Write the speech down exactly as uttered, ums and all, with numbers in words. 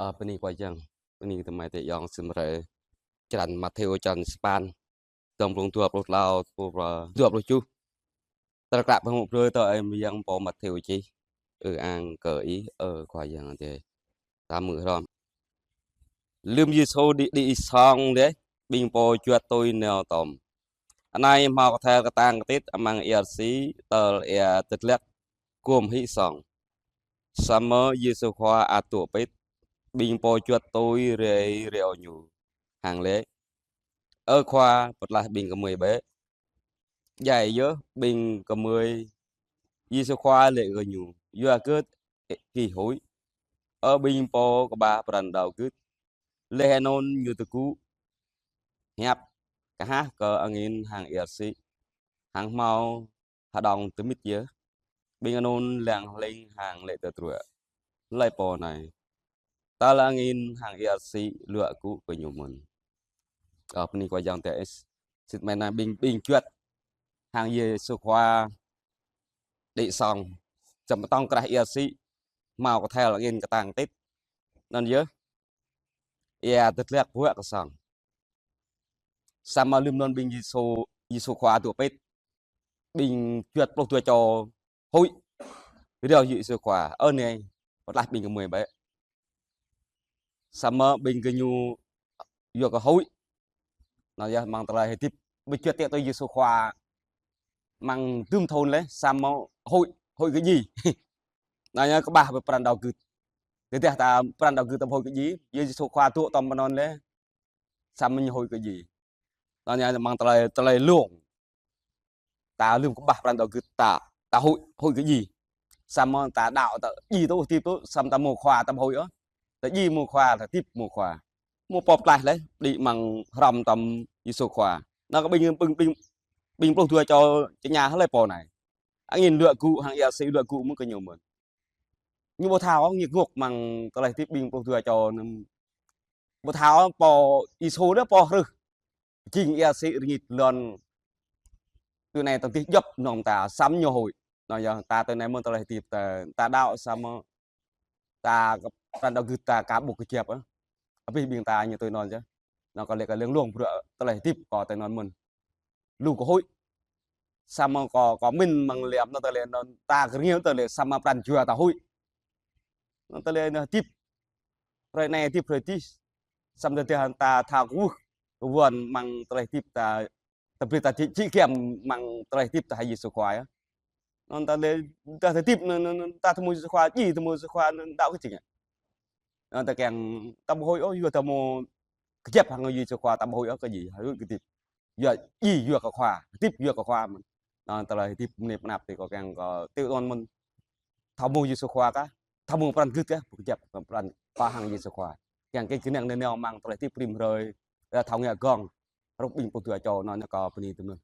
Ơ, bơni Khua Yang, bơni tơmai tơyŏng sĭm hrơi. Črăn Mattheo črăn sapăn, tơm blung dua pluh klâo truh pơ dua pluh tơjuh. Tơlơi klă pơhmư̆ brơi tơ Ơi Mơyang pô Mattheo čih. Ư ang kơ Ih, ơ Khua Yang Adai. Ta hmư̆ hrŏm. Lơm Yêsu đĭ, đĭ song dêh, ƀing pô juăt tui nao tơm. Anai hmâo kơthel kơtang kơtit amăng ia rơsĭ, tơl ia tơdlăk gum hĭ song. Samơ̆ Yêsu Khua ăt dŏ pĭt, ƀing pô juăt tui rai reo Ñu, hăng laĭ: Ơ Khua, pơtlaih ƀing gơmơi bĕ. Djai yơh ƀing gơmơi, Yêsu Khua laĭ kơ gơñu: Yua hơgĕt gih huĭ, ơ ƀing pô kơƀah pran đaŏ gưt? Laih anŭn Ñu tơgŭ hiăp kơhah kơ angin hăng ia rơsĭ, hăng hmâo hơđong tơmĭt yơh. Ƀing anŭn lăng hling hăng laĭ tơdruă: Hlơi pô anai, tơl angin hăng ia rơsĭ luă gŭ kơ Ñu mơ̆n. Ơ, bơni Khua Yang Adai. Sĭt mơ̆n anai ƀing, ƀing juăt hăng Yêsu Khua đĭ song, čăm pơtŏng krah ia rơsĭ, hmâo kơthel angin kơtang kơtit. Anŭn yơh, ia tơdlăk ƀuă kơ song. Samơ̆ lơm anŭn ƀing Yêsu, Yêsu Khua dŏ pĭt, ƀing juăt pluh dua čô huĭ, reo Yêsu Khua: Ơ Nai, pơtlaih ƀing gơmơi bĕ. Samơ̆ ƀing gơñu yua kơ huĭ. Anŭn yơh amăng tơlơi hơdip, ƀing juăt tui Yêsu Khua amăng dŭm thŭn laih, samơ̆ huĭ, huĭ kơ djai. Anŭn yơh kơƀah pran đaŏ gưt. Tơdah ta pran đaŏ gưt ta huĭ kơ djai, Yêsu Khua dŏ tơm pơ anŭn laih, samơ̆ ñu huĭ kơ djai. Anŭn yơh amăng tơlơi, tơlơi lông. Ta lơm kơƀah pran đaŏ gưt ta, ta huĭ, huĭ kơ djai. Samơ̆ ta đaŏ ta djai tŭ, hơdip tŭ, samơ̆ ta mơ̆ Khua ta ƀu huĭ ôh. Ta djai mơ̆ Khua, ta hơdip mơ̆ Khua. Mơ̆ pô pơtlaih laih, đĭ amăng hrŏm tơm Yêsu Khua. Anŭn kơ ƀing, ƀing, ƀing, ƀing pluh dua čô tơña: Hlơi pô anai, angin luă gŭ hăng ia rơsĭ luă gŭ mơ̆n kơ Ñu mơ̆n. Ñu ƀu thâo, ñu ngŏk amăng tơlơi hơdip ƀing pluh dua čô anŭn. Ƀu thâo pô Yêsu đa pô hrih jing ia rơsĭ rơngit lŏn. Tui anai tơdih djŏp nong ta, samơ̆ Ñu huĭ. Anŭn yơh ta tui anai mơ̆n tơlơi hơdip ta, ta đaŏ samơ̆ ta kơ pran đaŏ gưt ta ka ƀu kơjăp ôh. Abih ƀing ta ñu tui anŭn yơh. Anŭn kơ laĭ kơ lêng lông bruă tơlơi hơdip kơ tui anŭn mơ̆n. Lu kơ huĭ. Samơ̆ kơ, kơ mĭn amăng liam anŭn tơlơi anŭn ta kơ rơngiao tơlơi samơ̆ pran jua ta huĭ. Anŭn tơlơi anŭn hơdip hrơi anai hơdip hrơi dih. Samơ̆ tơdah ta thâo kwưh kơ wơ̆n amăng tơlơi hơdip ta, ta brơi ta či, či kiăng amăng tơlơi hơdip ta hăng Yêsu Khua yơh. Anŭn ta lĕ, ta hơdip anŭn, anŭn, anŭn, ta tơmŭ Yêsu Khua, djai tơmŭ Yêsu Khua, anŭn đaŏ kơ jing. Anŭn ta kiăng ta ƀu huĭ ôh, yua ta mơ̆ kơjăp hăng Yêsu Khua ta ƀu huĭ ôh kơ djai, huĭ kơ hơdip. Yua djai yua kơ Khua, hơdip yua kơ Khua mơ̆n. Anŭn tơlơi hơdip mơnep mơnap tui kâo kiăng kơ tui anŭn mơ̆n. Thâo mơ̆ Yêsu Khua kah, thâo mơ̆ pran gưt kah, ƀu kơjăp pran pơhăng Yêsu Khua. Kiăng kơ kơnang nao nao amăng tơlơi hơdip rĭm hrơi, ơ, thâo ngă gơ̆ng, hrup ƀing pluh dua čô anŭn kơ bơni tơmơ̆n.